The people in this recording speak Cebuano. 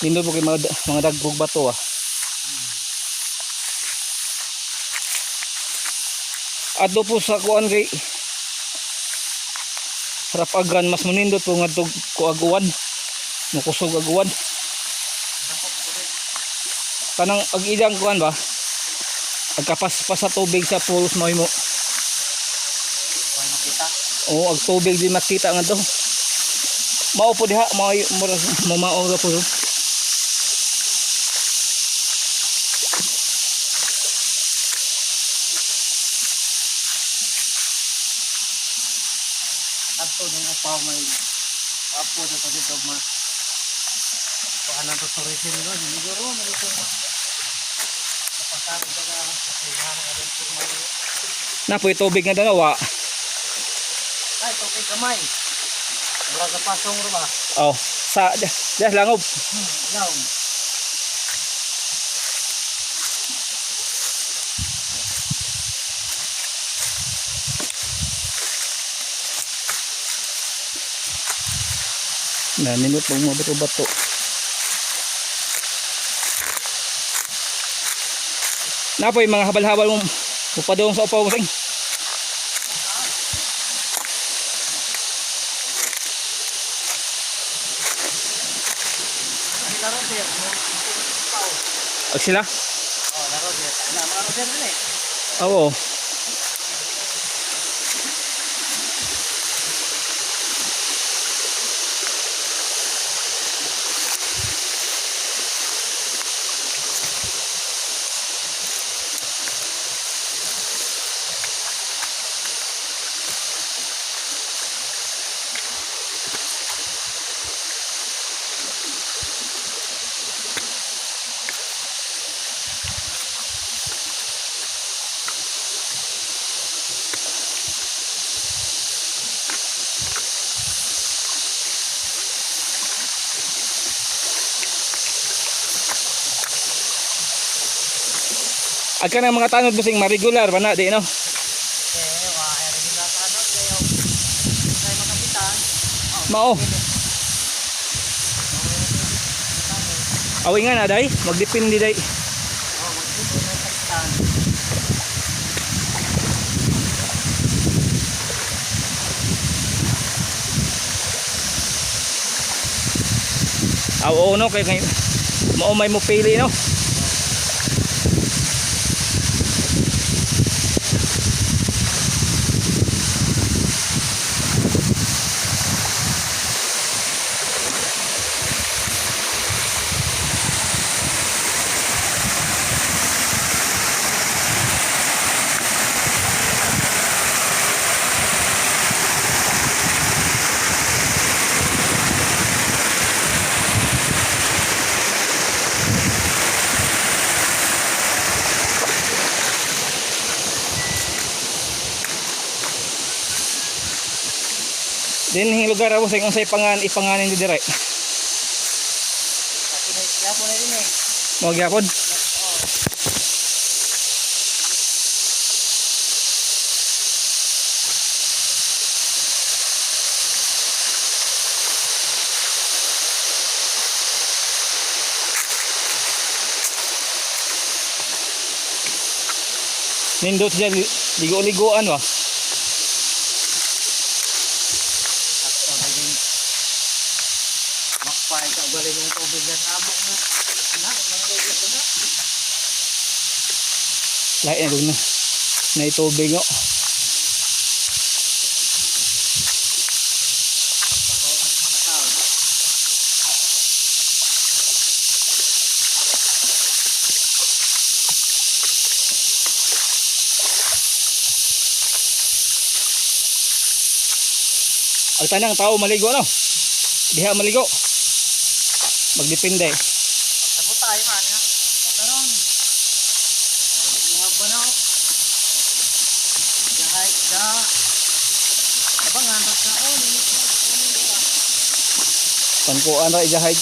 Nindot po kay mga dagkog bato ah. Adto po sa kuan kay Rapagan, mas munindot po nga kuaguan. Mukusog aguan. Kanang ag ilang kuan ba? Agkapaspas sa tubig sa pulos mo mo. May makita. Oo, ag tubig di makita nga to. Mao po diha, mao mo mao ra po. Adto ng upaw may apo na sa dito ma. Kuan ang tourism no, siguro may ito. Napasarap ba na sa Na po tubig nga dalawa. Ay, tubig gamay. Mura sa pasong ro ba? Oh, sa diha langob. Ilaw. Na nindot pag mga bato-bato. Na po yung mga habal-habal mo mupadong sa upaw mo sing. Sila Roger, no? Upaw. Ag sila? Oh, la Roger. Ana, mga Roger din eh. Oo. Ag ka ng mga tanod mo sing ma-regular ba na di no? Eh, wa regular ano kayo. Kay makapitan. Mao. Awi nga na day, magdepende day. Oh, magdito na kapitan. Aw oo no kay kay mao may mo pili no. Din hing lugar abo sa unsay pangan ipanganin di dire. Kaya po na din eh. Mo gyapon. Nindot siya ligo-liguan wa. Sakto naging makpay ka balik yung tubig ng amo nga. Anak, mga lugar na. Lahi na dun na. Naitubig oh. Tao. Ang tanang tao maligo no. Diha maligo. Magdepende. Sabot tayo man ha. Karon. Ay, mga banaw. Dahay da. Abangan ta sa on ini ko ini ba. Pangkuan ra ijahay.